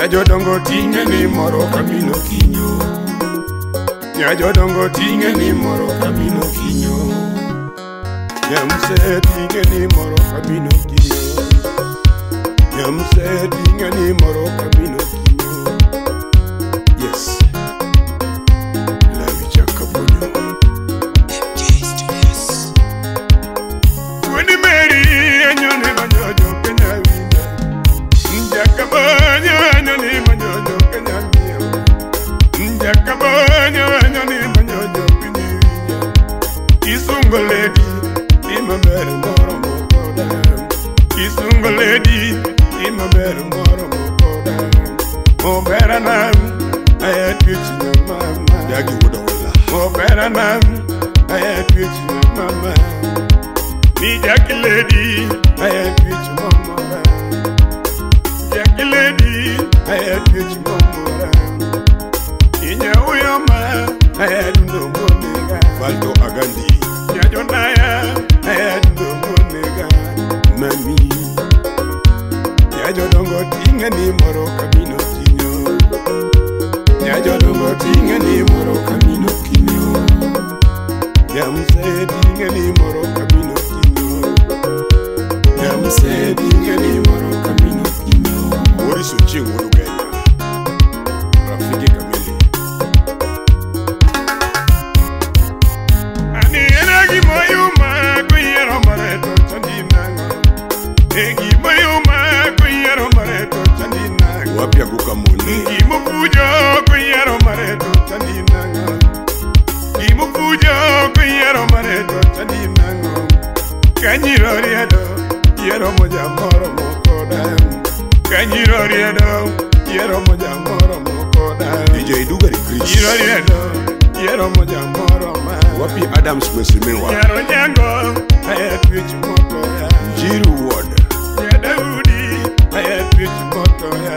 Nyajodongo tinge ni moro kamino kinyo. Nyajodongo tinge ni moro kamino kinyo. Nyamse tinge ni moro kamino kinyo. Nyamse tinge ni moro kamino kinyo. Yes. Lawi chakabonyo. MJ Studios. Weni meri anyone manyojo kenya winja. Njakabonyo anyone manyojo kenya miyo. Njakabonyo anyone manyojo kenya winja. Isungo lady ima mere moro mokoda. Isungo lady ima mere moro mokoda. Obera nam aya twitch na mama. Dagi wuda wala. Obera nam aya twitch na mama. Ni Jackie lady aya twitch mama. Jackie lady aya twitch mama. Inya uyoma aya dundo monega. Valdo Agandi. Nyajonaya aya dundo monega. Mami. Nyajodongo tinge ni moro kamino kinyo. Nyajodongo tinge ni moro kamino kinyo. Nyamse tinge ni moro kamino kinyo. Nyamse tinge ni moro kamino kinyo. Boris Ochieng wuod Ugenya. Rafiki kamili. Ani era gimoyuma kuyiero mare to chandi nang'o. E gimoyuma kuyiero mare to chandi nang'o. Wapi aguka mone. Gimopujo kuyiero mare to chandi nang'o. Gimopujo kuyiero mare to chandi nang'o. Kanyiro riedo yiero moja moro mokoda. Kanyiro riedo yiero moja moro mokoda. DJ Dugari Chris. Yiero riedo yiero moja moro ma. Wapi Adams Mheshimiwa. Nyaro nyango aya twitch moto ya. Njiru Ward. Ya Daudi aya twitch moto ya.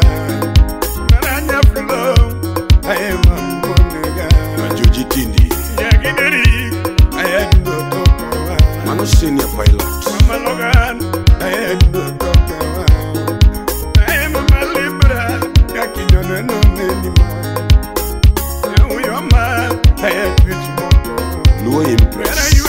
Maranya flow aya mamonega. Majoji Tindi. Ya Gideri aya dundo tokawa. Mano senior pilot. Mama Logan aya dundo tokawa. Aya mama Libra ya kinyone no nenima. Ya uyoma aya twitch moto. Luo Impress.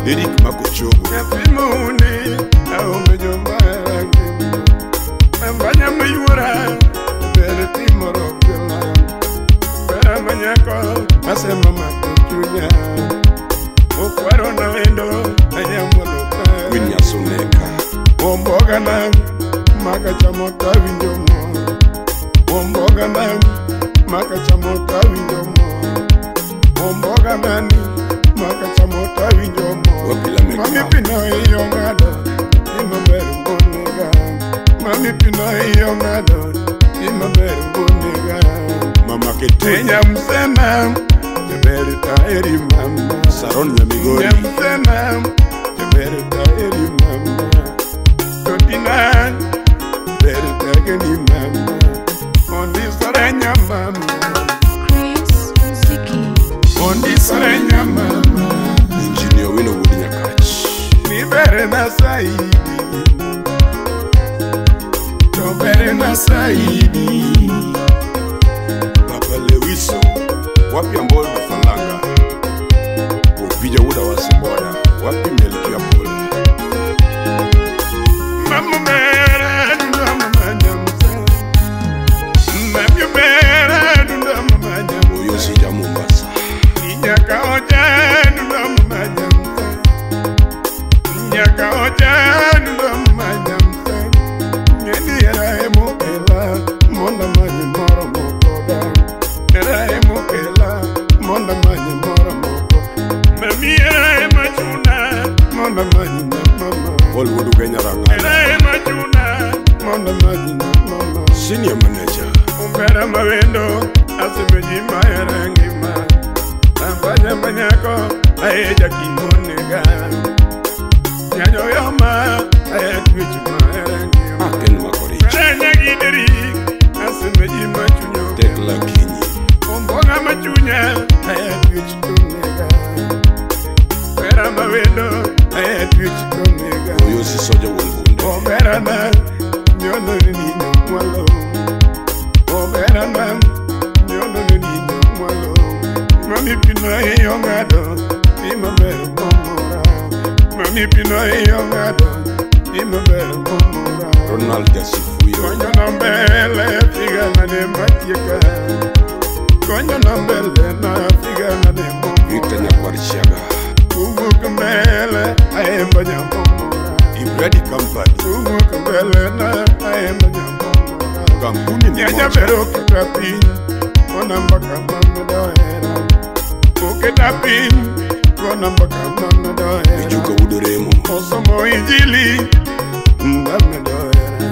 Derek Makochogo. Queen Nyasoneka. Omboga na makachamo tawinjo mo. Omboga na makachamo tawinjo mo. Omboga na ni makachamo tawinjo mo. Wapi Lameka. Mami pino iyo ngado ima ber bonega. Mami pino iyo ngado ima ber bonega. Mama Ketuni. Nyamsena jaber taeri mama. Saron Nyamigori. Nyamsena jaber taeri mama. Todina ber tageni mama. Ondisore mama. Chris Muziki. Ondisore mama. Engineer Wino wuod Nyakach. Ni bere na saidi. To bere na saidi. Baba Lewiso. Wapi Amboldo Falanga. Opija wuda wasiboda. Wapi Melkia Paul. Mama bere dunda mama nyamse. Mama bere dunda mama nyamse. Oyo sija Mombasa. Nyaka oja dunda mama nyamse. Nyaka oja dunda mama nyamse. Ngeni era emo ela monda manyi moro mokoda. Era emo ela monda manyi moro moko. Mami era ema chuna monda manyi na mama. Paul wuod Ugenya Rang'ala. Era ema chuna monda manyi na mama. Senior manager. Umbera mawendo asimeji maera ngima. Ambanya manyako aeja kimonega. Nyanyo yoma ae twitch maera ngima. Aken Makorich. Ranya gideri asimeji machunyo. Tekla Kinyi. Omboga machunya Oberana nyono ni mwalo. Oberana nyono ni mwalo. Mami pino iyo ngado ni maber momora. Mami pino iyo ngado ni maber momora. Ronald Jasifuyo. Konyo na mbele figana ne matieka. Konyo na mbele na figana ne momora. Victor Nyakwarishaga. Uwuok mbele aemba nyamomora. Ibradi Company. Uwuok mbele na aemba nyamomora. Kampuni ni moja. Nyanyabero oketa piny kona mbaka mamedohera. Oketa piny kona mbaka mamedohera. Mijuka Udoremo. Osomo injili mamedohera.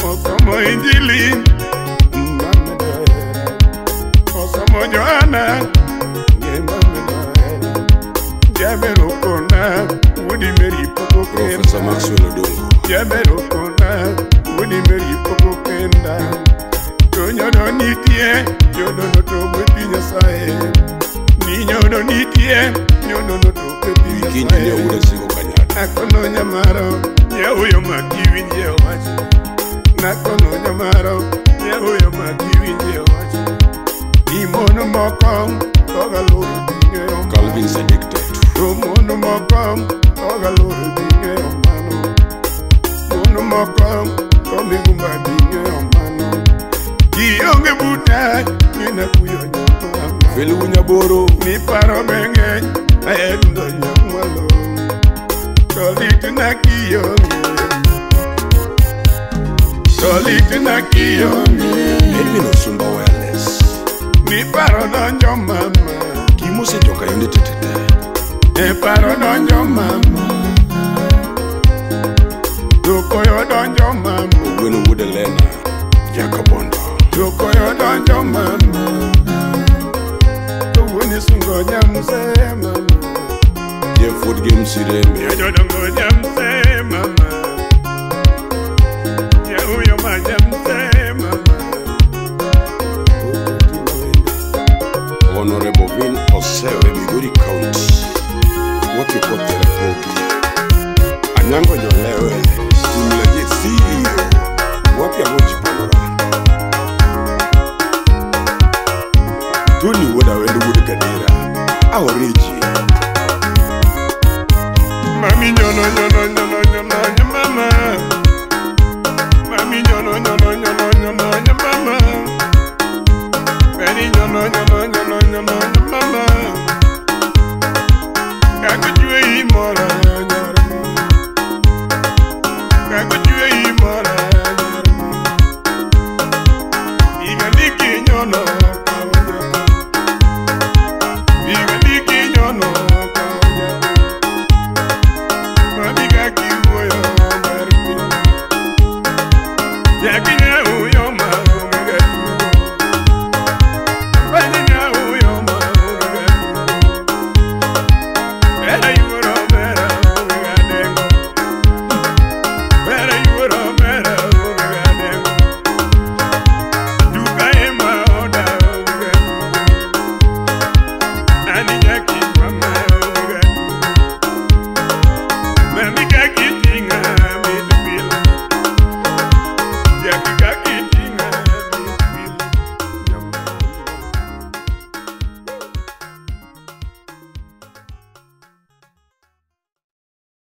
Osomo injili mamedohera. Osomo Joana mamedohera. Jabero kona wudi meri poko kenda. Professor Maxwell Odongo. Jabero kona wudi meri poko kenda. Nyodo nitie, nyodo no to gwedhi Nyasaye. Ni nyodo nitie, nyodo no to gwedhi Wikinji ne Nyasaye. Wuda Sigo Kanyada. Nakono nyamaro, nyauyo makiwinje wach. Nakono nyamaro, nyauyo makiwinje wach. Ni mon moko, toga loro ding'eyo mano. Calvin Sadik Tetu. To mon moko, toga loro ding'eyo mano. Mon moko, to migumba ding'eyo mano. Gionge buta, ninakuyo nyamama. Felu Nyaboro. Ni paro be ng'eny, aendo nyamwalo. To litna kionge. To litna kionge. Edwin Osumba Wireless. Ni paro donjo mama. Kimose joka yonde tetete. E paro donjo mama. Dokoyo donjo mama. Ogweno Wuod Elena. Jakabondo. Dokoyo donjo mama. To wuoni sungo nyamse mama. Jeff Wood Games Irembe. Jodongo nyamse mama. Yauyo ma nyamse mama. Honorable Vin Osewe Migori County. Wapi kote Rapogi. Anyango Nyolewe. Mleje CEO. Wapi Amoji Panora. Tony Woda Wendo Wood Kadira. Aoriji. Mami nyono nyono nyono nyono nyono mama. Mami nyono nyono nyono nyono nyono mama. Mami nyono nyono nyono nyono nyono mama. Kako jue imora nyoro. Kako jue imora.